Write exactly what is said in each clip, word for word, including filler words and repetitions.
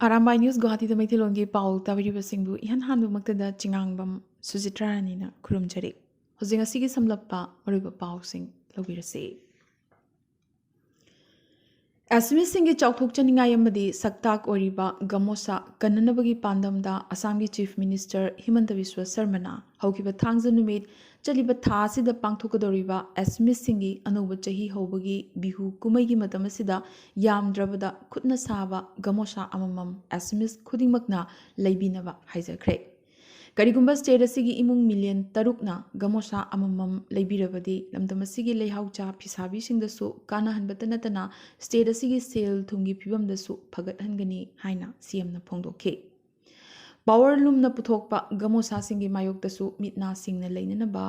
Arambai news ꯒꯨꯋꯥꯍꯥꯇꯤꯗ ꯃꯩꯇꯩꯂꯣꯟꯒꯤ ꯄꯥꯎ ꯇꯥꯕꯤꯔꯤꯕꯁꯤꯡꯕꯨ ꯏꯍꯥꯟ ꯍꯥꯟꯕꯃꯛꯇꯗ ꯆꯤꯉꯥꯡꯕꯝ ꯁꯨꯖꯤꯇ꯭ꯔꯥ ꯔꯥꯅꯤꯅ ꯈꯨꯔꯨꯝꯖꯔꯤ꯫ ꯍꯧꯖꯤꯛ ꯉꯁꯤꯒꯤ ꯁꯝꯂꯞꯄ ꯃꯔꯨꯑꯣꯏꯕ ꯄꯥꯎꯁꯤꯡ ꯂꯧꯕꯤꯔꯁꯤ꯫ ꯑꯦꯁꯃꯤꯁꯁꯤꯡꯒꯤ ꯆꯥꯎꯊꯣꯛꯆꯅꯤꯡꯉꯥꯏ ꯑꯃꯗꯤ ꯁꯛꯇꯥꯛ ꯑꯣꯏꯔꯤꯕ ꯒꯃꯣꯁꯥ ꯀꯟꯅꯅꯕꯒꯤ ꯄꯥꯟꯗꯝꯗ ꯑꯁꯥꯝꯒꯤ ꯆꯤꯐ ꯃꯤꯅꯤꯁꯇꯔ ꯍꯤꯃꯟꯇ ꯕꯤꯁ꯭ꯋ ꯁꯔꯃꯅ ꯍꯧꯈꯤꯕ ꯊꯥꯡꯖ ꯅꯨꯃꯤꯠ ꯆꯠꯂꯤꯕ ꯊꯥ ꯑꯁꯤꯗ ꯄꯥꯡꯊꯣꯛꯀꯗꯧꯔꯤꯕ ꯑꯦꯁꯃꯤꯁꯁꯤꯡꯒꯤ ꯑꯅꯧꯕ ꯆꯍꯤ ꯍꯧꯕꯒꯤ ꯕꯤꯍꯨ ꯀꯨꯝꯍꯩꯒꯤ ꯃꯇꯝ ꯑꯁꯤꯗ ꯌꯥꯝꯗ꯭ꯔꯕꯗ ꯈꯨꯠꯅ ꯁꯥꯕ ꯒꯃꯣꯁꯥ ꯑꯃꯃꯝ ꯑꯦꯁꯃꯤꯁ ꯈꯨꯗꯤꯡꯃꯛꯅ ꯂꯩꯕꯤꯅꯕ ꯍꯥꯏꯖꯈ꯭ꯔꯦ꯫ ꯀꯔꯤꯒꯨꯝꯕ ꯁ꯭ꯇꯦꯠ ꯑꯁꯤꯒꯤ ꯏꯃꯨꯡ ꯃꯤꯂꯤꯌꯟ ꯇꯔꯨꯛꯅ ꯒꯃꯣꯁꯥ ꯑꯃꯃꯝ ꯂꯩꯕꯤꯔꯕꯗꯤ, ꯂꯝꯗꯝ ꯑꯁꯤꯒꯤ ꯂꯩꯍꯥꯎ ꯆꯥ ꯐꯤꯁꯥꯕꯤꯁꯤꯡꯗꯁꯨ ꯀꯥꯟꯅꯍꯟꯕꯇ ꯅꯠꯇꯅ ꯁ꯭ꯇꯦꯠ ꯑꯁꯤꯒꯤ ꯁꯦꯜ ꯊꯨꯝꯒꯤ ꯐꯤꯕꯝꯗꯁꯨ ꯐꯒꯠꯍꯟꯒꯅꯤ ꯍꯥꯏꯅ ꯁꯤꯑꯦꯝꯅ ꯐꯣꯡꯗꯣꯛꯈꯤ꯫ ꯄꯥꯋꯔ ꯂꯨꯝꯅ ꯄꯨꯊꯣꯛꯄ ꯒꯃꯣꯁꯥꯁꯤꯡꯒꯤ ꯃꯥꯌꯣꯛꯇꯁꯨ ꯃꯤꯠ ꯅꯥ ꯁꯤꯡꯅ ꯂꯩꯅꯅꯕ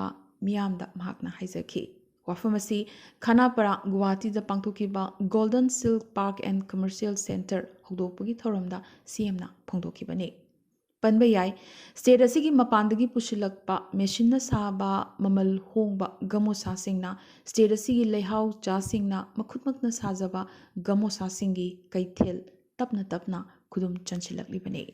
ꯃꯤꯌꯥꯝꯗ ꯃꯍꯥꯛꯅ ꯍꯥꯏꯖꯈꯤ꯫ ꯋꯥꯐꯝ ꯑꯁꯤ ꯈꯥꯅꯥꯄꯥꯔꯥ, ꯒꯨꯋꯥꯍꯥꯇꯤꯗ ꯄꯥꯡꯊꯣꯛꯈꯤꯕ golden silk park and commercial centre ꯍꯧꯗꯣꯛꯄꯒꯤ ꯊꯧꯔꯝꯗ ꯁꯤꯑꯦꯝꯅ ꯐꯣꯡꯗꯣꯛꯈꯤꯕꯅꯤ꯫ ꯄꯟꯕ ꯌꯥꯏ, ꯁ꯭ꯇꯦꯠ ꯑꯁꯤꯒꯤ ꯃꯄꯥꯟꯗꯒꯤ ꯄꯨꯁꯤꯜꯂꯛꯄ ꯃꯦꯁꯤꯟꯅ ꯁꯥꯕ ꯃꯃꯜ ꯍꯣꯡꯕ ꯒꯃꯣꯁꯥꯁꯤꯡꯅ ꯁ꯭ꯇꯦꯠ ꯑꯁꯤꯒꯤ ꯂꯩꯍꯥꯎ ꯆꯥꯁꯤꯡꯅ ꯃꯈꯨꯠꯃꯛꯅ ꯁꯥꯖꯕ ꯒꯃꯣꯁꯥꯁꯤꯡꯒꯤ ꯀꯩꯊꯦꯜ ꯇꯞꯅ ꯇꯞꯅ ꯈꯨꯗꯨꯝ ꯆꯟꯁꯤꯜꯂꯛꯂꯤꯕꯅꯤ꯫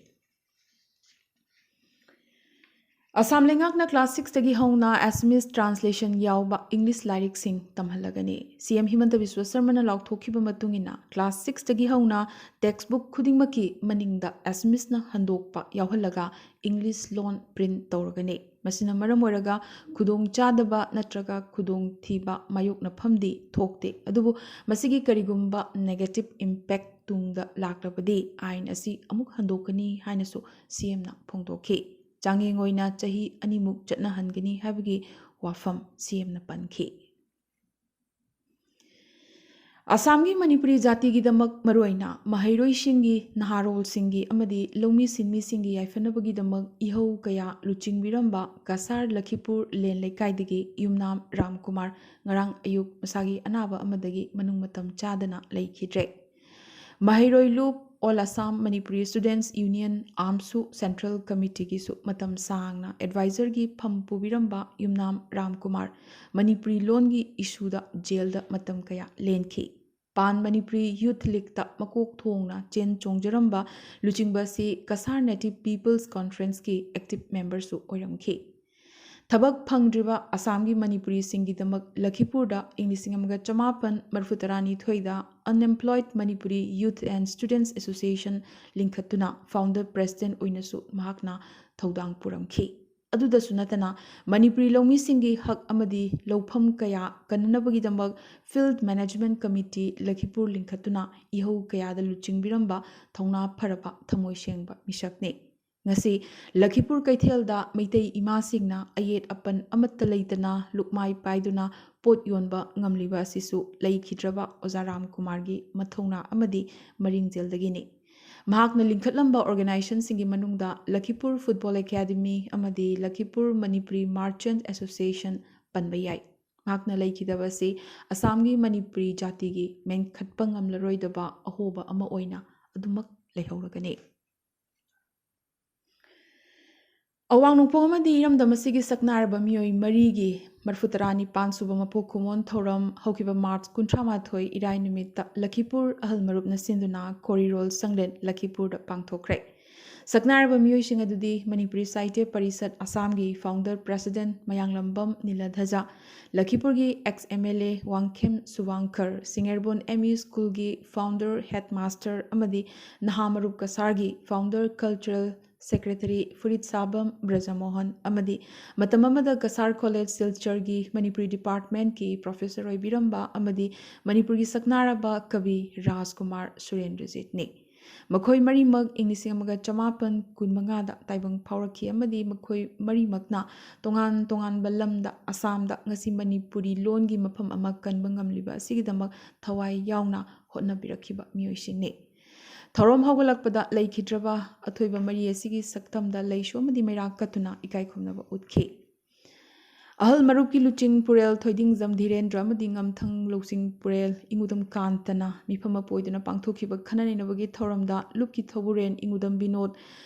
ꯑꯁꯥꯝ ꯂꯩꯉꯥꯛꯅ ꯀ꯭ꯂꯥꯁ ꯁꯤꯛꯁꯇꯒꯤ ꯍꯧꯅ ꯑꯦꯁꯃꯤꯁ ꯇ꯭ꯔꯥꯟꯁꯂꯦꯁꯟ ꯌꯥꯎꯕ ꯏꯪꯂꯤꯁ ꯂꯥꯏꯔꯤꯛꯁꯤꯡ ꯇꯝꯍꯜꯂꯒꯅꯤ꯫ ꯁꯤꯑꯦꯝ ꯍꯤꯃꯟꯇ ꯕꯤꯁ꯭ꯋ ꯁꯔꯃꯅ ꯂꯥꯎꯊꯣꯛꯈꯤꯕ ꯃꯇꯨꯡ ꯏꯟꯅ, ꯀ꯭ꯂꯥꯁ ꯁꯤꯛꯁꯇꯒꯤ ꯍꯧꯅ ꯇꯦꯛꯁꯕꯨꯛ ꯈꯨꯗꯤꯡꯃꯛꯀꯤ ꯃꯅꯤꯡꯗ ꯑꯦꯁꯃꯤꯁꯅ ꯍꯟꯗꯣꯛꯄ ꯌꯥꯎꯍꯜꯂꯒ ꯏꯪꯂꯤꯁ ꯂꯣꯟ ꯄ꯭ꯔꯤꯟꯠ ꯇꯧꯔꯒꯅꯤ꯫ ꯃꯁꯤꯅ ꯃꯔꯝ ꯑꯣꯏꯔꯒ ꯈꯨꯗꯣꯡꯆꯥꯗꯕ ꯅꯠꯇ꯭ꯔꯒ ꯈꯨꯗꯣꯡꯊꯤꯕ ꯃꯥꯌꯣꯛꯅꯐꯝꯗꯤ ꯊꯣꯛꯇꯦ, ꯑꯗꯨꯕꯨ ꯃꯁꯤꯒꯤ ꯀꯔꯤꯒꯨꯝꯕ ꯅꯦꯒꯦꯇꯤꯚ ꯏꯝꯄꯦꯛ ꯇꯨꯡꯗ ꯂꯥꯛꯂꯕꯗꯤ ꯑꯥꯏꯟ ꯑꯁꯤ ꯑꯃꯨꯛ ꯍꯟꯗꯣꯛꯀꯅꯤ ꯍꯥꯏꯅꯁꯨ ꯁꯤꯑꯦꯝꯅ ꯐꯣꯡꯗꯣꯛꯈꯤ꯫ ꯆꯥꯡꯌꯦꯡ ꯑꯣꯏꯅ ꯆꯍꯤ ꯑꯅꯤꯃꯨꯛ ꯆꯠꯅꯍꯟꯒꯅꯤ ꯍꯥꯏꯕꯒꯤ ꯋꯥꯐꯝ ꯁꯤꯑꯦꯝꯅ ꯄꯟꯈꯤ꯫ ꯑꯁꯥꯝꯒꯤ ꯃꯅꯤꯄꯨꯔꯤ ꯖꯥꯇꯤꯒꯤꯗꯃꯛ ꯃꯔꯨꯑꯣꯏꯅ ꯃꯍꯩꯔꯣꯏꯁꯤꯡꯒꯤ, ꯅꯍꯥꯔꯣꯜꯁꯤꯡꯒꯤ ꯑꯃꯗꯤ ꯂꯧꯃꯤ ꯁꯤꯟꯃꯤꯁꯤꯡꯒꯤ ꯌꯥꯏꯐꯅꯕꯒꯤꯗꯃꯛ ꯏꯍꯧ ꯀꯌꯥ ꯂꯨꯆꯤꯡꯕꯤꯔꯝꯕ ꯀꯁꯥꯔ ꯂꯈꯤꯄꯨꯔ ꯂꯦꯟ ꯂꯩꯀꯥꯏꯗꯒꯤ ꯌꯨꯝꯅꯥꯝ ꯔꯥꯝꯀꯨꯃꯥꯔ ꯉꯔꯥꯡ ꯑꯌꯨꯛ ꯃꯁꯥꯒꯤ ꯑꯅꯥꯕ ꯑꯃꯗꯒꯤ ꯃꯅꯨꯡ ꯃꯇꯝ ꯆꯥꯗꯅ ꯂꯩꯈꯤꯗ꯭ꯔꯦ꯫ ꯃꯍꯩꯔꯣꯏ ꯂꯨꯞ, all Assam Manipuri students union, ꯑꯥꯝꯁꯨ ꯁꯦꯟꯇ꯭ꯔꯦꯜ ꯀꯃꯤꯇꯤꯒꯤꯁꯨ ꯃꯇꯝ ꯁꯥꯡꯅ ꯑꯦꯗꯚꯥꯏꯖꯔꯒꯤ ꯐꯝ ꯄꯨꯕꯤꯔꯝꯕ ꯌꯨꯝꯅꯥꯝ ꯔꯥꯝꯀꯨꯃꯥꯔ ꯃꯅꯤꯄꯨꯔꯤ ꯂꯣꯟꯒꯤ ꯏꯁꯨꯗ ꯖꯦꯜꯗ ꯃꯇꯝ ꯀꯌꯥ ꯂꯦꯟꯈꯤ꯫ Pan Manipuri Youth Leagueꯇ ꯃꯀꯣꯛ ꯊꯣꯡꯅ ꯆꯦꯟ ꯆꯣꯡꯖꯔꯝꯕ ꯂꯨꯆꯤꯡꯕ ꯑꯁꯤ Kasar Native People's Conferenceꯀꯤ active memberꯁꯨ ꯑꯣꯏꯔꯝꯈꯤ꯫ ꯊꯕꯛ ꯐꯪꯗ꯭ꯔꯤꯕ ꯑꯁꯥꯝꯒꯤ ꯃꯅꯤꯄꯨꯔꯤꯁꯤꯡꯒꯤꯗꯃꯛ ꯂꯈꯤꯄꯨꯔꯗ ꯏꯪ ꯂꯤꯁꯤꯡ ꯑꯃꯒ ꯆꯃꯥꯄꯟ ꯃꯔꯤꯐꯨ ꯇꯔꯥꯅꯤꯊꯣꯏꯗ Unemployed Manipuri Youth and Students Association ꯂꯤꯡꯈꯠꯇꯨꯅ founder president ꯑꯣꯏꯅꯁꯨ ꯃꯍꯥꯛꯅ ꯊꯧꯗꯥꯡ ꯄꯨꯔꯝꯈꯤ꯫ ꯑꯗꯨꯗꯁꯨ ꯅꯠꯇꯅ, ꯃꯅꯤꯄꯨꯔꯤ ꯂꯧꯃꯤꯁꯤꯡꯒꯤ ꯍꯛ ꯑꯃꯗꯤ ꯂꯧꯐꯝ ꯀꯌꯥ ꯀꯟꯅꯅꯕꯒꯤꯗꯃꯛ Field Management Committee ꯂꯈꯤꯄꯨꯔ ꯂꯤꯡꯈꯠꯇꯨꯅ ꯏꯍꯧ ꯀꯌꯥꯗ ꯂꯨꯆꯤꯡꯕꯤꯔꯝꯕ ꯊꯧꯅꯥ ꯐꯔꯕ ꯊꯃꯣꯏ ꯁꯦꯡꯕ ꯃꯤꯁꯛꯅꯤ꯫ ꯉꯁꯤ ꯂꯈꯤꯄꯨꯔ ꯀꯩꯊꯦꯜꯗ ꯃꯩꯇꯩ ꯏꯃꯥꯁꯤꯡꯅ ꯑꯌꯦꯠ ꯑꯄꯟ ꯑꯃꯠꯇ ꯂꯩꯇꯅ ꯂꯨꯛꯃꯥꯏ ꯄꯥꯏꯗꯨꯅ ꯄꯣꯠ ꯌꯣꯟꯕ ꯉꯝꯂꯤꯕ ꯑꯁꯤꯁꯨ ꯂꯩꯈꯤꯗ꯭ꯔꯕ ꯑꯣꯖꯥ ꯔꯥꯝꯀꯨꯃꯥꯔꯒꯤ ꯃꯊꯧꯅꯥ ꯑꯃꯗꯤ ꯃꯔꯤꯡꯖꯦꯜꯗꯒꯤꯅꯤ꯫ ꯃꯍꯥꯛꯅ ꯂꯤꯡꯈꯠꯂꯝꯕ organizationꯁꯤꯡꯒꯤ ꯃꯅꯨꯡꯗ ꯂꯈꯤꯄꯨꯔ Football Academy ꯑꯃꯗꯤ ꯂꯈꯤꯄꯨꯔ Manipuri Merchant Association ꯄꯟꯕ ꯌꯥꯏ꯫ ꯃꯍꯥꯛꯅ ꯂꯩꯈꯤꯗꯕ ꯑꯁꯤ ꯑꯁꯥꯝꯒꯤ ꯃꯅꯤꯄꯨꯔꯤ ꯖꯥꯇꯤꯒꯤ ꯃꯦꯟꯈꯠꯄ ꯉꯝꯂꯔꯣꯏꯗꯕ ꯑꯍꯣꯕ ꯑꯃ ꯑꯣꯏꯅ ꯑꯗꯨꯃꯛ ꯂꯩꯍꯧꯔꯒꯅꯤ꯫ ꯑꯋꯥꯡ ꯅꯣꯡꯄꯣꯛ ꯑꯃꯗꯤ ꯏꯔꯝꯗꯝ ꯑꯁꯤꯒꯤ ꯁꯛꯅꯥꯏꯔꯕ ꯃꯤꯑꯣꯏ ꯃꯔꯤꯒꯤ ꯃꯔꯤꯐꯨ ꯇꯔꯥꯅꯤꯄꯥꯟ ꯁꯨꯕ ꯃꯄꯣꯛ ꯀꯨꯝꯑꯣꯟ ꯊꯧꯔꯝ ꯍꯧꯈꯤꯕ ꯃꯥꯔꯆ ꯀꯨꯟꯊ꯭ꯔꯥ ꯃꯥꯊꯣꯏ ꯏꯔꯥꯏ ꯅꯨꯃꯤꯠꯇ ꯂꯈꯤꯄꯨꯔ ꯑꯍꯜ ꯃꯔꯨꯞꯅ ꯁꯤꯟꯗꯨꯅ ꯀꯣꯔꯤꯔꯣꯜ ꯁꯪꯂꯦꯟ ꯂꯈꯤꯄꯨꯔꯗ ꯄꯥꯡꯊꯣꯛꯈ꯭ꯔꯦ꯫ ꯁꯛꯅꯥꯏꯔꯕ ꯃꯤꯑꯣꯏꯁꯤꯡ ꯑꯗꯨꯗꯤ ꯃꯅꯤꯄꯨꯔꯤ ꯁꯥꯍꯤꯇ꯭ꯌ ꯄꯔꯤꯁꯠ ꯑꯁꯥꯝꯒꯤ founder president ꯃꯌꯥꯡꯂꯝꯕꯝ ꯅꯤꯂꯙꯖ, ꯂꯈꯤꯄꯨꯔꯒꯤ ex MLA Wangkhem ꯁꯨꯕꯥꯡꯀꯔ, ꯁꯤꯡꯉꯦꯔꯕꯣꯟ ME schoolꯒꯤ founder headmaster ꯑꯃꯗꯤ ꯅꯍꯥ ꯃꯔꯨꯞ ꯀꯁꯥꯔꯒꯤ founder cultural secretary ꯐꯨꯔꯤꯠꯁꯥꯕꯝ ꯕ꯭ꯔꯖꯃꯣꯍꯟ ꯑꯃꯗꯤ ꯃꯇꯝ ꯑꯃꯗ ꯀꯁꯥꯔ college ꯁꯤꯜꯆꯔꯒꯤ ꯃꯅꯤꯄꯨꯔꯤ departmentꯀꯤ professor ꯑꯣꯏꯕꯤꯔꯝꯕ ꯑꯃꯗꯤ ꯃꯅꯤꯄꯨꯔꯒꯤ ꯁꯛꯅꯥꯔꯕ ꯀꯕꯤ ꯔꯥꯖꯀꯨꯃꯥꯔ ꯁꯨꯔꯦꯟꯗ꯭ꯔꯖꯤꯠꯅꯤ꯫ ꯃꯈꯣꯏ ꯃꯔꯤꯃꯛ ꯏꯪ ꯂꯤꯁꯤꯡ ꯑꯃꯒ ꯆꯃꯥꯄꯟ ꯀꯨꯟꯃꯉꯥꯗ ꯇꯥꯏꯕꯪ ꯐꯥꯎꯔꯛꯈꯤ ꯑꯃꯗꯤ ꯃꯈꯣꯏ ꯃꯔꯤꯃꯛꯅ ꯇꯣꯉꯥꯟ ꯇꯣꯉꯥꯟꯕ ꯂꯝꯗ ꯑꯁꯥꯝꯗ ꯉꯁꯤ ꯃꯅꯤꯄꯨꯔꯤ ꯂꯣꯟꯒꯤ ꯃꯐꯝ ꯑꯃ ꯀꯟꯕ ꯉꯝꯂꯤꯕ ꯑꯁꯤꯒꯤꯗꯃꯛ ꯊꯋꯥꯏ ꯌꯥꯎꯅ ꯍꯣꯠꯅꯕꯤꯔꯛꯈꯤꯕ ꯃꯤꯑꯣꯏꯁꯤꯡꯅꯤ꯫ ꯊꯧꯔꯝ ꯍꯧꯒꯠꯂꯛꯄꯗ ꯂꯩꯈꯤꯗ꯭ꯔꯕ ꯑꯊꯣꯏꯕ ꯃꯔꯤ ꯑꯁꯤꯒꯤ ꯁꯛꯇꯝꯗ ꯂꯩꯁꯨ ꯑꯃꯗꯤ ꯃꯩꯔꯥ ꯀꯠꯇꯨꯅ ꯏꯀꯥꯏ ꯈꯨꯝꯅꯕ ꯎꯠꯈꯤ꯫ ꯑꯍꯜ ꯃꯔꯨꯞꯀꯤ ꯂꯨꯆꯤꯡ ꯄꯨꯔꯦꯜ ꯊꯣꯏꯗꯤꯡꯖꯝ ꯙꯤꯔꯦꯟꯗ꯭ꯔ ꯑꯃꯗꯤ ꯉꯝꯊꯪ ꯂꯧꯁꯤꯡ ꯄꯨꯔꯦꯜ ꯏꯉꯨꯗꯝ ꯀꯥꯟꯇꯅ ꯃꯤꯐꯝ ꯑꯃ ꯑꯣꯏꯗꯨꯅ ꯄꯥꯡꯊꯣꯛꯈꯤꯕ ꯈꯟꯅ ꯅꯩꯅꯕꯒꯤ ꯊꯧꯔꯝꯗ ꯂꯨꯞꯀꯤ ꯊꯧꯕꯨꯔꯦꯟ ꯏꯉꯨꯗꯝ ꯕꯤꯅꯣꯗ,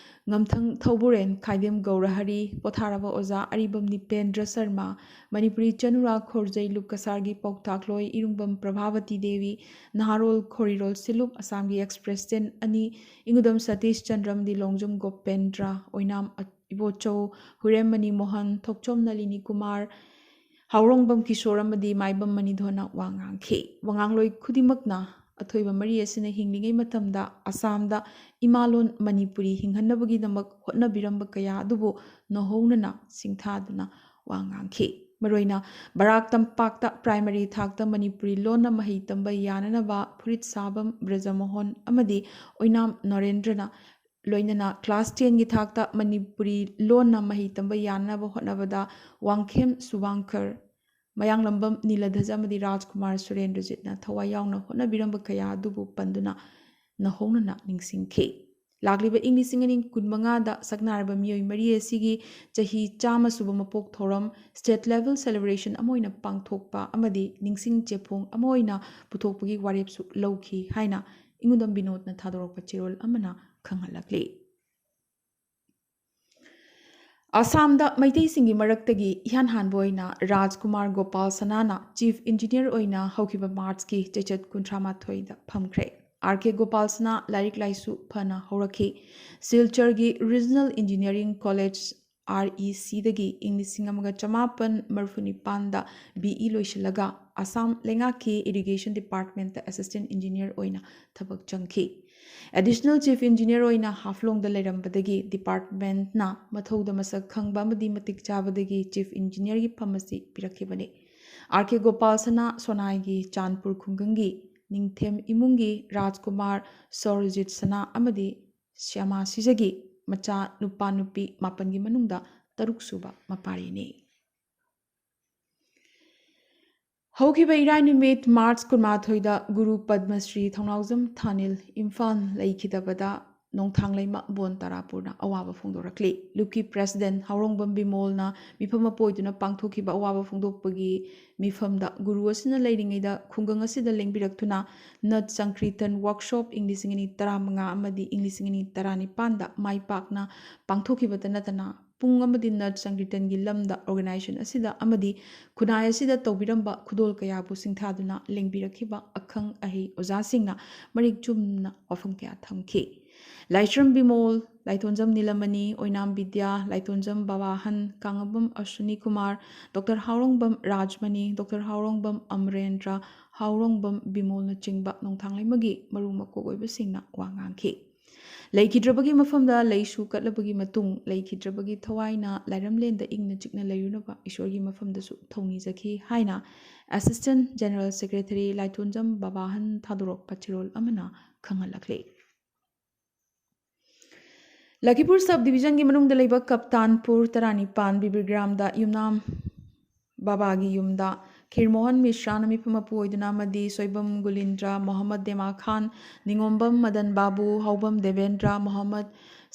ꯉꯝꯊꯪ ꯊꯧꯕꯨꯔꯦꯟ ꯈꯥꯏꯗꯦꯝ ꯒꯧꯔꯍꯔꯤ, ꯄꯣꯊꯥꯔꯕ ꯑꯣꯖꯥ ꯑꯔꯤꯕꯝ ꯅꯤꯄꯦꯟꯗ꯭ꯔ ꯁꯔꯃ, ꯃꯅꯤꯄꯨꯔꯤ ꯆꯅꯨꯔꯥ ꯈꯣꯔꯖꯩ ꯂꯨꯞ ꯀꯁꯥꯔꯒꯤ ꯄꯥꯎꯇꯥꯛꯂꯣꯏ ꯏꯔꯨꯡꯕꯝ ꯄ꯭ꯔꯚꯥꯕꯇꯤ ꯗꯦꯕꯤ, ꯅꯍꯥꯔꯣꯜ ꯈꯣꯔꯤꯔꯣꯜ ꯁꯤꯂꯨꯞ ꯑꯁꯥꯝꯒꯤ ꯑꯦꯛꯁꯄ꯭ꯔꯦꯁ ꯇꯦꯟ ꯑꯅꯤ, ꯏꯉꯨꯗꯝ ꯁꯇꯤꯁ ꯆꯟꯗ꯭ꯔ ꯑꯃꯗꯤ ꯂꯣꯡꯖꯝ ꯒꯣꯄꯦꯟꯗ꯭ꯔ, ꯑꯣꯏꯅꯥꯝ ꯏꯕꯣꯆꯧ, ꯍꯨꯏꯔꯦꯝ ꯃꯅꯤ ꯃꯣꯍꯟ, ꯊꯣꯛꯆꯣꯝ ꯅꯂꯤꯅꯤ ꯀꯨꯃꯥꯔ, ꯍꯥꯎꯔꯣꯡꯕꯝ ꯀꯤꯁꯣꯔ ꯑꯃꯗꯤ ꯃꯥꯏꯕꯝ ꯃꯅꯤꯙꯣꯟꯅ ꯋꯥ ꯉꯥꯡꯈꯤ꯫ ꯋꯥꯉꯥꯡꯂꯣꯏ ꯈꯨꯗꯤꯡꯃꯛꯅ ꯑꯊꯣꯏꯕ ꯃꯔꯤ ꯑꯁꯤꯅ ꯍꯤꯡꯂꯤꯉꯩ ꯃꯇꯝꯗ ꯑꯁꯥꯝꯗ ꯏꯃꯥꯂꯣꯟ ꯃꯅꯤꯄꯨꯔꯤ ꯍꯤꯡꯍꯟꯅꯕꯒꯤꯗꯃꯛ ꯍꯣꯠꯅꯕꯤꯔꯝꯕ ꯀꯌꯥ ꯑꯗꯨꯕꯨ ꯅꯧꯍꯧꯅꯅ ꯁꯤꯡꯊꯥꯗꯨꯅ ꯋꯥ ꯉꯥꯡꯈꯤ꯫ ꯃꯔꯨꯑꯣꯏꯅ ꯕꯔꯥꯛ ꯇꯝꯄꯥꯛꯇ ꯄ꯭ꯔꯥꯏꯃꯔꯤ ꯊꯥꯛꯇ ꯃꯅꯤꯄꯨꯔꯤ ꯂꯣꯟꯅ ꯃꯍꯩ ꯇꯝꯕ ꯌꯥꯅꯅꯕ ꯐꯨꯔꯤꯠ ꯁꯥꯕꯝ ꯕ꯭ꯔꯖꯃꯣꯍꯟ ꯑꯃꯗꯤ ꯑꯣꯏꯅꯥꯝ ꯅꯔꯦꯟꯗ꯭ꯔꯅ ꯂꯣꯏꯅꯅ ꯀ꯭ꯂꯥꯁ ꯇꯦꯟꯒꯤ ꯊꯥꯛꯇ ꯃꯅꯤꯄꯨꯔꯤ ꯂꯣꯟꯅ ꯃꯍꯩ ꯇꯝꯕ ꯌꯥꯅꯅꯕ ꯍꯣꯠꯅꯕꯗ ꯋꯥꯡꯈꯦꯝ ꯁꯨꯕꯥꯡꯀꯔ, ꯃꯌꯥꯡꯂꯝꯕꯝ ꯅꯤꯂꯙꯖ ꯑꯃꯗꯤ ꯔꯥꯖꯀꯨꯃꯥꯔ ꯁꯨꯔꯦꯟꯗ꯭ꯔꯖꯤꯠꯅ ꯊꯋꯥꯏ ꯌꯥꯎꯅ ꯍꯣꯠꯅꯕꯤꯔꯝꯕ ꯀꯌꯥ ꯑꯗꯨꯕꯨ ꯄꯟꯗꯨꯅ ꯅꯧꯍꯧꯅꯅ ꯅꯤꯡꯁꯤꯡꯈꯤ꯫ ꯂꯥꯛꯂꯤꯕ ꯏꯪ ꯂꯤꯁꯤꯡ ꯑꯅꯤ ꯀꯨꯟꯃꯉꯥꯗ ꯁꯛꯅꯥꯏꯔꯕ ꯃꯤꯑꯣꯏ ꯃꯔꯤ ꯑꯁꯤꯒꯤ ꯆꯍꯤ ꯆꯥꯝꯃ ꯁꯨꯕ ꯃꯄꯣꯛ ꯊꯧꯔꯝ state level celebration ꯑꯃ ꯑꯣꯏꯅ ꯄꯥꯡꯊꯣꯛꯄ ꯑꯃꯗꯤ ꯅꯤꯡꯁꯤꯡ ꯆꯦꯐꯣꯡ ꯑꯃ ꯑꯣꯏꯅ ꯄꯨꯊꯣꯛꯄꯒꯤ ꯋꯥꯔꯦꯞꯁꯨ ꯂꯧꯈꯤ ꯍꯥꯏꯅ ꯏꯉꯨꯗꯝ ꯕꯤꯅꯣꯗꯅ ꯊꯥꯗꯣꯔꯛꯄ ꯆꯦꯔꯣꯜ ꯑꯃꯅ ꯈꯪꯍꯜꯂꯛꯂꯤ꯫ ꯑꯁꯥꯝꯗ ꯃꯩꯇꯩꯁꯤꯡꯒꯤ ꯃꯔꯛꯇꯒꯤ ꯏꯍꯥꯟ ꯍꯥꯟꯕ ꯑꯣꯏꯅ ꯔꯥꯖꯀꯨꯃꯥꯔ ꯒꯣꯄꯥꯜ ꯁꯅꯥꯅ ꯆꯤꯐ ꯏꯟꯖꯤꯅꯤꯌꯔ ꯑꯣꯏꯅ ꯍꯧꯈꯤꯕ ꯃꯥꯔꯆꯀꯤ ꯆꯩꯆꯠ ꯀꯨꯟꯊ꯭ꯔꯥ ꯃꯥꯊꯣꯏꯗ ꯐꯝꯈ꯭ꯔꯦ꯫ ꯑꯥꯔ ꯀꯦ ꯒꯣꯄꯥꯜ ꯁꯅꯥ ꯂꯥꯏꯔꯤꯛ ꯂꯥꯏꯁꯨ ꯐꯅ ꯍꯧꯔꯛꯈꯤ꯫ ꯁꯤꯜꯆꯔꯒꯤ ꯔꯤꯖꯅꯦꯜ ꯏꯟꯖꯤꯅꯤꯌꯔꯤꯡ ꯀꯣꯂꯦꯖ, REC ꯗꯒꯤ ꯏꯪ ꯂꯤꯁꯤꯡ ꯑꯃꯒ ꯆꯃꯥꯄꯟ ꯃꯔꯤꯐꯨ ꯅꯤꯄꯥꯟꯗ BE ꯂꯣꯏꯁꯤꯜꯂꯒ ꯑꯁꯥꯝ ꯂꯩꯉꯥꯛꯀꯤ ꯏꯔꯤꯒꯦꯁꯟ ꯗꯤꯄꯥꯔꯠꯃꯦꯟꯇ ꯑꯦꯁꯤꯁꯇꯦꯟ ꯏꯟꯖꯤꯅꯤꯌꯔ ꯑꯣꯏꯅ ꯊꯕꯛ ꯆꯪꯈꯤ꯫ ꯑꯦꯗꯤꯁꯅꯦꯜ ꯆꯤꯐ ꯏꯟꯖꯤꯅꯤꯌꯔ ꯑꯣꯏꯅ ꯍꯥꯐꯂꯣꯡꯗ ꯂꯩꯔꯝꯕꯗꯒꯤ ꯗꯤꯄꯥꯔꯠꯃꯦꯟꯠꯅ ꯃꯊꯧꯗ ꯃꯁꯛ ꯈꯪꯕ ꯑꯃꯗꯤ ꯃꯇꯤꯛ ꯆꯥꯕꯗꯒꯤ ꯆꯤꯐ ꯏꯟꯖꯤꯅꯤꯌꯔꯒꯤ ꯐꯝ ꯑꯁꯤ ꯄꯤꯔꯛꯈꯤꯕꯅꯤ꯫ ꯑꯥꯔ ꯀꯦ ꯒꯣꯄꯥꯜ ꯁꯅꯥ ꯁꯣꯅꯥꯏꯒꯤ ꯆꯥꯟꯄꯨꯔ ꯈꯨꯡꯒꯪꯒꯤ ꯅꯤꯡꯊꯦꯝ ꯏꯃꯨꯡꯒꯤ ꯔꯥꯖꯀꯨꯃꯥꯔ, ꯁꯣꯔꯖꯤꯠ ꯁꯅꯥ ꯑꯃꯗꯤ ꯁ꯭ꯌꯥꯃꯥ ꯁꯤꯖꯒꯤ ꯃꯆꯥ ꯅꯨꯄꯥ ꯅꯨꯄꯤ ꯃꯥꯄꯟꯒꯤ ꯃꯅꯨꯡꯗ ꯇꯔꯨꯛꯁꯨꯕ ꯃꯄꯥꯔꯤꯅꯤ꯫ ꯍꯧꯈꯤꯕ ꯏꯔꯥꯏ ꯅꯨꯃꯤꯠ ꯃꯥꯔꯆ ꯀꯨꯟꯃꯥꯊꯣꯏꯗ ꯒꯨꯔꯨ ꯄꯗꯃꯁ꯭ꯔꯤ ꯊꯧꯅꯥꯎꯖꯝ ꯊꯥꯅꯤꯜ ꯏꯝꯐꯥꯜ ꯂꯩꯈꯤꯗꯕꯗ ꯅꯣꯡꯊꯥꯡꯂꯩꯃ ꯕꯣꯟ ꯇꯥꯔꯥꯄꯨꯔꯅ ꯑꯋꯥꯕ ꯐꯣꯡꯗꯣꯔꯛꯂꯤ꯫ ꯂꯨꯞꯀꯤ ꯄ꯭ꯔꯦꯁꯤꯗꯦꯟ ꯍꯥꯎꯔꯣꯡꯕꯝ ꯕꯤꯃꯣꯜꯅ ꯃꯤꯐꯝ ꯑꯃ ꯄꯣꯏꯗꯨꯅ ꯄꯥꯡꯊꯣꯛꯈꯤꯕ ꯑꯋꯥꯕ ꯐꯣꯡꯗꯣꯛꯄꯒꯤ ꯃꯤꯐꯝꯗ ꯒꯨꯔꯨ ꯑꯁꯤꯅ ꯂꯩꯔꯤꯉꯩꯗ ꯈꯨꯡꯒꯪ ꯑꯁꯤꯗ ꯂꯦꯡꯕꯤꯔꯛꯇꯨꯅ ꯅꯠ ꯁꯪꯀ꯭ꯔꯤꯇꯟ ꯋꯥꯔꯛꯁꯣꯞ ꯏꯪ ꯂꯤꯁꯤꯡ ꯑꯅꯤ ꯇꯔꯥꯃꯉꯥ ꯑꯃꯗꯤ ꯏꯪ ꯂꯤꯁꯤꯡ ꯑꯅꯤ ꯇꯔꯥꯅꯤꯄꯥꯟꯗ ꯃꯥꯏ ꯄꯥꯛꯅ ꯄꯥꯡꯊꯣꯛꯈꯤꯕꯇ ꯅꯠꯇꯅ ꯄꯨꯡ ꯑꯃꯗꯤ ꯅꯠ ꯁꯪꯀ꯭ꯔꯤꯇꯟꯒꯤ ꯂꯝꯗ ꯑꯣꯔꯒꯅꯥꯏꯖꯦꯁꯟ ꯑꯁꯤꯗ ꯑꯃꯗꯤ ꯈꯨꯟꯅꯥꯏ ꯑꯁꯤꯗ ꯇꯧꯕꯤꯔꯝꯕ ꯈꯨꯗꯣꯜ ꯀꯌꯥꯕꯨ ꯁꯤꯡꯊꯥꯗꯨꯅ ꯂꯦꯡꯕꯤꯔꯛꯈꯤꯕ ꯑꯈꯪ ꯑꯍꯩ ꯑꯣꯖꯥꯁꯤꯡꯅ ꯃꯔꯤꯛ ꯆꯨꯝꯅ ꯋꯥꯐꯝ ꯀꯌꯥ ꯊꯝꯈꯤ꯫ ꯂꯥꯏꯁ꯭ꯔꯝ ꯕꯤꯃꯣꯜ, ꯂꯥꯏꯊꯣꯟꯖꯝ ꯅꯤꯂꯃꯅꯤ, ꯑꯣꯏꯅꯥꯝ ꯕꯤꯗ꯭ꯌꯥ, ꯂꯥꯏꯊꯣꯟꯖꯝ ꯕꯕꯥꯍꯟ, ꯀꯥꯡꯉꯕꯝ ꯑꯁ꯭ꯋꯤꯅꯤ ꯀꯨꯃꯥꯔ, ꯗꯣꯛꯇꯔ ꯍꯥꯎꯔꯣꯡꯕꯝ ꯔꯥꯖꯃꯅꯤ, ꯗꯣꯛꯇꯔ ꯍꯥꯎꯔꯣꯡꯕꯝ ꯑꯃꯔꯦꯟꯗ꯭ꯔ, ꯍꯥꯎꯔꯣꯡꯕꯝ ꯕꯤꯃꯣꯜꯅꯆꯤꯡꯕ ꯅꯣꯡꯊꯥꯡꯂꯩꯃꯒꯤ ꯃꯔꯨ ꯃꯀꯣꯛ ꯑꯣꯏꯕꯁꯤꯡꯅ ꯋꯥ ꯉꯥꯡꯈꯤ꯫ ꯂꯩꯈꯤꯗ꯭ꯔꯕꯒꯤ ꯃꯐꯝꯗ ꯂꯩꯁꯨ ꯀꯠꯂꯕꯒꯤ ꯃꯇꯨꯡ, ꯂꯩꯈꯤꯗ꯭ꯔꯕꯒꯤ ꯊꯋꯥꯏꯅ ꯂꯥꯏꯔꯝꯂꯦꯟꯗ ꯏꯪꯅ ꯆꯤꯛꯅ ꯂꯩꯔꯨꯅꯕ ꯏꯁꯣꯔꯒꯤ ꯃꯐꯝꯗꯁꯨ ꯊꯧꯅꯤꯖꯈꯤ ꯍꯥꯏꯅ ꯑꯦꯁꯤꯁꯇꯦꯟ ꯖꯦꯅꯔꯦꯜ ꯁꯦꯀ꯭ꯔꯦꯇꯔꯤ ꯂꯥꯏꯊꯣꯟꯖꯝ ꯕꯕꯥꯍꯟ ꯊꯥꯗꯣꯔꯛꯄ ꯆꯦꯔꯣꯜ ꯑꯃꯅ ꯈꯪꯍꯜꯂꯛꯂꯤ꯫ ꯂꯈꯤꯄꯨꯔ ꯁꯕ ꯗꯤꯕꯤꯖꯟꯒꯤ ꯃꯅꯨꯡꯗ ꯂꯩꯕ ꯀꯞꯇꯥꯟꯄꯨꯔ ꯇꯔꯥꯅꯤꯄꯥꯟ ꯕꯤꯕꯤꯔꯒ꯭ꯔꯥꯝꯗ ꯌꯨꯝꯅꯥꯝ ꯕꯥꯕꯥꯒꯤ ꯌꯨꯝꯗ ꯈꯤꯔꯃꯣꯍꯟ ꯃꯤꯁ꯭ꯔꯥꯅ ꯃꯤꯐꯝ ꯃꯄꯨ ꯑꯣꯏꯗꯨꯅ ꯑꯃꯗꯤ ꯁꯣꯏꯕꯝ ꯒꯨꯂꯤꯟꯗ꯭ꯔ, ꯃꯣꯍꯝꯃꯗ ꯗꯦꯃꯥ ꯈꯥꯟ, ꯅꯤꯉꯣꯝꯕꯝ ꯃꯗꯟ ꯕꯥꯕꯨ, ꯍꯥꯎꯕꯝ ꯗꯦꯕꯦꯟꯗ꯭ꯔ, ꯃꯣꯍꯝꯃꯗ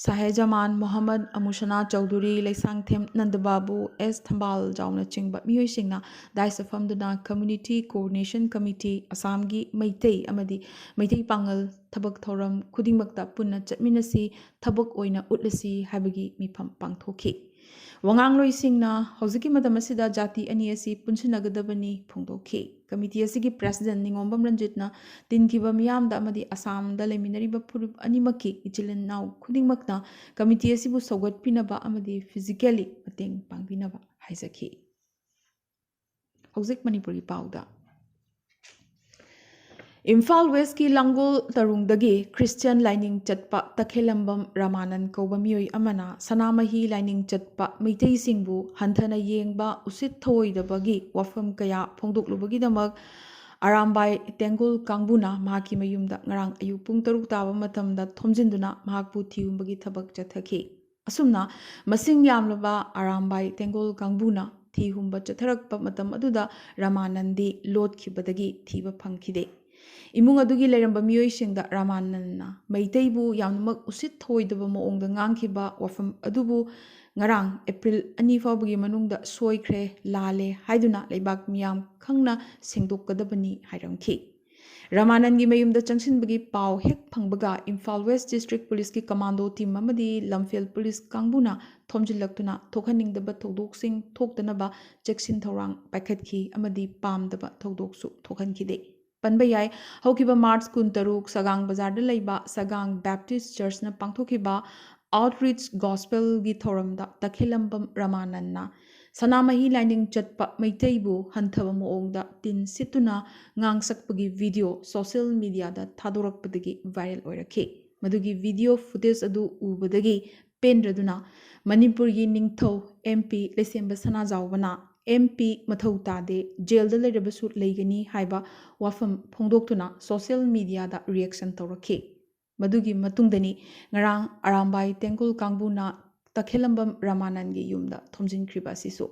ꯁꯥꯍꯦꯖꯃꯥꯟ, ꯃꯣꯍꯝꯃꯗ ꯑꯃꯨꯁꯅꯥ ꯆꯧꯙꯨꯔꯤ, ꯂꯩꯁꯥꯡꯊꯦꯝ ꯅꯟꯗ ꯕꯥꯕꯨ, ꯑꯦꯁ ꯊꯝꯕꯥꯜ ꯖꯥꯎꯅꯆꯤꯡꯕ ꯃꯤꯑꯣꯏꯁꯤꯡꯅ ꯗꯥꯏꯁꯇ ꯐꯝꯗꯨꯅ ꯀꯝꯃ꯭ꯌꯨꯅꯤꯇꯤ ꯀꯣꯑꯣꯔꯗꯤꯅꯦꯁꯟ ꯀꯃꯤꯇꯤ, ꯑꯁꯥꯝꯒꯤ ꯃꯩꯇꯩ ꯑꯃꯗꯤ ꯃꯩꯇꯩ ꯄꯥꯉꯜ ꯊꯕꯛ ꯊꯧꯔꯝ ꯈꯨꯗꯤꯡꯃꯛꯇ ꯄꯨꯟꯅ ꯆꯠꯃꯤꯟꯅꯁꯤ, ꯊꯕꯛ ꯑꯣꯏꯅ ꯎꯠꯂꯁꯤ ꯍꯥꯏꯕꯒꯤ ꯃꯤꯐꯝ ꯄꯥꯡꯊꯣꯛꯈꯤ꯫ ꯋꯥꯉꯥꯡꯂꯣꯏꯁꯤꯡꯅ ꯍꯧꯖꯤꯛꯀꯤ ꯃꯇꯝ ꯑꯁꯤꯗ ꯖꯥꯇꯤ ꯑꯅꯤ ꯑꯁꯤ ꯄꯨꯟꯁꯤꯟꯅꯒꯗꯕꯅꯤ ꯐꯣꯡꯗꯣꯛꯈꯤ꯫ ꯀꯃꯤꯇꯤ ꯑꯁꯤꯒꯤ ꯄ꯭ꯔꯦꯁꯤꯗꯦꯟ ꯅꯤꯉꯣꯝꯕꯝ ꯔꯟꯖꯤꯠꯅ ꯇꯤꯟꯈꯤꯕ ꯃꯤꯌꯥꯝꯗ ꯑꯃꯗꯤ ꯑꯁꯥꯝꯗ ꯂꯩꯃꯤꯟꯅꯔꯤꯕ ꯐꯨꯔꯨꯞ ꯑꯅꯤꯃꯛꯀꯤ ꯏꯆꯤꯜ ꯏꯅꯥꯎ ꯈꯨꯗꯤꯡꯃꯛꯅ ꯀꯃꯤꯇꯤ ꯑꯁꯤꯕꯨ ꯁꯧꯒꯠꯄꯤꯅꯕ ꯑꯃꯗꯤ ꯐꯤꯖꯤꯀꯦꯜꯂꯤ ꯃꯇꯦꯡ ꯄꯥꯡꯕꯤꯅꯕ ꯍꯥꯏꯖꯈꯤ꯫ ꯍꯧꯖꯤꯛ ꯃꯅꯤꯄꯨꯔꯒꯤ ꯄꯥꯎꯗ꯫ ꯏꯝꯐꯥꯜ ꯋꯦꯁꯀꯤ ꯂꯥꯡꯒꯣꯜ ꯇꯔꯨꯡꯗꯒꯤ ꯈ꯭ꯔꯤꯁꯇꯤꯌꯥꯟ ꯂꯥꯏꯅꯤꯡ ꯆꯠꯄ ꯇꯈꯦꯂꯝꯕꯝ ꯔꯥꯃꯥꯅꯟ ꯀꯧꯕ ꯃꯤꯑꯣꯏ ꯑꯃꯅ ꯁꯅꯥꯃꯍꯤ ꯂꯥꯏꯅꯤꯡ ꯆꯠꯄ ꯃꯩꯇꯩꯁꯤꯡꯕꯨ ꯍꯟꯊꯅ ꯌꯦꯡꯕ, ꯎꯁꯤꯠ ꯊꯑꯣꯏꯗꯕꯒꯤ ꯋꯥꯐꯝ ꯀꯌꯥ ꯐꯣꯡꯗꯣꯛꯂꯨꯕꯒꯤꯗꯃꯛ ꯑꯔꯥꯝꯕꯥꯏ ꯇꯦꯡꯒꯣꯜ ꯀꯥꯡꯕꯨꯅ ꯃꯍꯥꯛꯀꯤ ꯃꯌꯨꯝꯗ ꯉꯔꯥꯡ ꯑꯌꯨꯛ ꯄꯨꯡ ꯇꯔꯨꯛ ꯇꯥꯕ ꯃꯇꯝꯗ ꯊꯣꯝꯖꯤꯟꯗꯨꯅ ꯃꯍꯥꯛꯄꯨ ꯊꯤꯍꯨꯝꯕꯒꯤ ꯊꯕꯛ ꯆꯠꯊꯈꯤ꯫ ꯑꯁꯨꯝꯅ ꯃꯁꯤꯡ ꯌꯥꯝꯂꯕ ꯑꯔꯥꯝꯕꯥꯏ ꯇꯦꯡꯒꯣꯜ ꯀꯥꯡꯕꯨꯅ ꯊꯤꯍꯨꯝꯕ ꯆꯠꯊꯔꯛꯄ ꯃꯇꯝ ꯑꯗꯨꯗ ꯔꯥꯃꯥꯅꯟꯗꯤ ꯂꯣꯠꯈꯤꯕꯗꯒꯤ ꯊꯤꯕ ꯐꯪꯈꯤꯗꯦ꯫ ꯏꯃꯨꯡ ꯑꯗꯨꯒꯤ ꯂꯩꯔꯝꯕ ꯃꯤꯑꯣꯏꯁꯤꯡꯗ ꯔꯥꯃꯥꯅꯟꯅ ꯃꯩꯇꯩꯕꯨ ꯌꯥꯝꯅꯃꯛ ꯎꯁꯤꯠ ꯊꯑꯣꯏꯗꯕ ꯃꯑꯣꯡꯗ ꯉꯥꯡꯈꯤꯕ ꯋꯥꯐꯝ ꯑꯗꯨꯕꯨ ꯉꯔꯥꯡ ꯑꯦꯄ꯭ꯔꯤꯜ ꯑꯅꯤ ꯐꯥꯎꯕꯒꯤ ꯃꯅꯨꯡꯗ ꯁꯣꯏꯈ꯭ꯔꯦ, ꯂꯥꯜꯂꯦ ꯍꯥꯏꯗꯨꯅ ꯂꯩꯕꯥꯛ ꯃꯤꯌꯥꯝ ꯈꯪꯅ ꯁꯦꯡꯗꯣꯛꯀꯗꯕꯅꯤ ꯍꯥꯏꯔꯝꯈꯤ꯫ ꯔꯥꯃꯥꯅꯟꯒꯤ ꯃꯌꯨꯝꯗ ꯆꯪꯁꯤꯟꯕꯒꯤ ꯄꯥꯎ ꯍꯦꯛ ꯐꯪꯕꯒ ꯏꯝꯐꯥꯜ ꯋꯦꯁ ꯗꯤꯁꯇ꯭ꯔꯤꯛ ꯄꯨꯂꯤꯁꯀꯤ ꯀꯃꯥꯟꯗꯣ ꯇꯤꯝ ꯑꯃꯗꯤ ꯂꯝꯐꯦꯜ ꯄꯨꯂꯤꯁ ꯀꯥꯡꯕꯨꯅ ꯊꯣꯝꯖꯤꯜꯂꯛꯇꯨꯅ ꯊꯣꯛꯍꯟꯅꯤꯡꯗꯕ ꯊꯧꯗꯣꯛꯁꯤꯡ ꯊꯣꯛꯇꯅꯕ ꯆꯦꯛꯁꯤꯟ ꯊꯧꯔꯥꯡ ꯄꯥꯏꯈꯠꯈꯤ ꯑꯃꯗꯤ ꯄꯥꯝꯗꯕ ꯊꯧꯗꯣꯛꯁꯨ ꯊꯣꯛꯍꯟꯈꯤꯗꯦ꯫ ꯄꯟꯕ ꯌꯥꯏ, ꯍꯧꯈꯤꯕ ꯃꯥꯔꯆ ꯀꯨꯟꯇꯔꯨꯛ ꯁꯒꯥꯡ ꯕꯖꯥꯔꯗ ꯂꯩꯕ ꯁꯒꯥꯡ ꯕꯦꯞꯇꯤꯁ ꯆꯔꯆꯅ ꯄꯥꯡꯊꯣꯛꯈꯤꯕ ꯑꯥꯎꯠꯔꯤꯆ ꯒꯣꯁꯄꯦꯜꯒꯤ ꯊꯧꯔꯝꯗ ꯇꯈꯦꯂꯝꯕꯝ ꯔꯥꯃꯥꯅꯟꯅ ꯁꯅꯥꯃꯍꯤ ꯂꯥꯏꯅꯤꯡ ꯆꯠꯄ ꯃꯩꯇꯩꯕꯨ ꯍꯟꯊꯕ ꯃꯑꯣꯡꯗ ꯇꯤꯟ ꯁꯤꯠꯇꯨꯅ ꯉꯥꯡꯁꯛꯄꯒꯤ ꯚꯤꯗꯤꯑꯣ ꯁꯣꯁꯤꯌꯦꯜ ꯃꯤꯗꯤꯌꯥꯗ ꯊꯥꯗꯣꯔꯛꯄꯗꯒꯤ ꯚꯥꯏꯔꯦꯜ ꯑꯣꯏꯔꯛꯈꯤ꯫ ꯃꯗꯨꯒꯤ ꯚꯤꯗꯤꯑꯣ ꯐꯨꯇꯦꯖ ꯑꯗꯨ ꯎꯕꯗꯒꯤ ꯄꯦꯟꯗ꯭ꯔꯗꯨꯅ ꯃꯅꯤꯄꯨꯔꯒꯤ ꯅꯤꯡꯊꯧ ꯑꯦꯝ ꯄꯤ ꯂꯩꯁꯦꯝꯕ ꯁꯅꯥꯖꯥꯎꯕꯅ "ꯑꯦꯝ ꯄꯤ ꯃꯊꯧ ꯇꯥꯗꯦ, ꯖꯦꯜꯗ ꯂꯩꯔꯕꯁꯨ ꯂꯩꯒꯅꯤ" ꯍꯥꯏꯕ ꯋꯥꯐꯝ ꯐꯣꯡꯗꯣꯛꯇꯨꯅ ꯁꯣꯁꯤꯌꯦꯜ ꯃꯤꯗꯤꯌꯥꯗ ꯔꯤꯌꯦꯛꯁꯟ ꯇꯧꯔꯛꯈꯤ꯫ ꯃꯗꯨꯒꯤ ꯃꯇꯨꯡꯗꯅꯤ ꯉꯔꯥꯡ ꯑꯔꯥꯝꯕꯥꯏ ꯇꯦꯡꯒꯨꯜ ꯀꯥꯡꯕꯨꯅ ꯇꯈꯦꯂꯝꯕꯝ ꯔꯥꯃꯥꯅꯟꯒꯤ ꯌꯨꯝꯗ ꯊꯣꯝꯖꯤꯟꯈ꯭ꯔꯤꯕ ꯑꯁꯤꯁꯨ꯫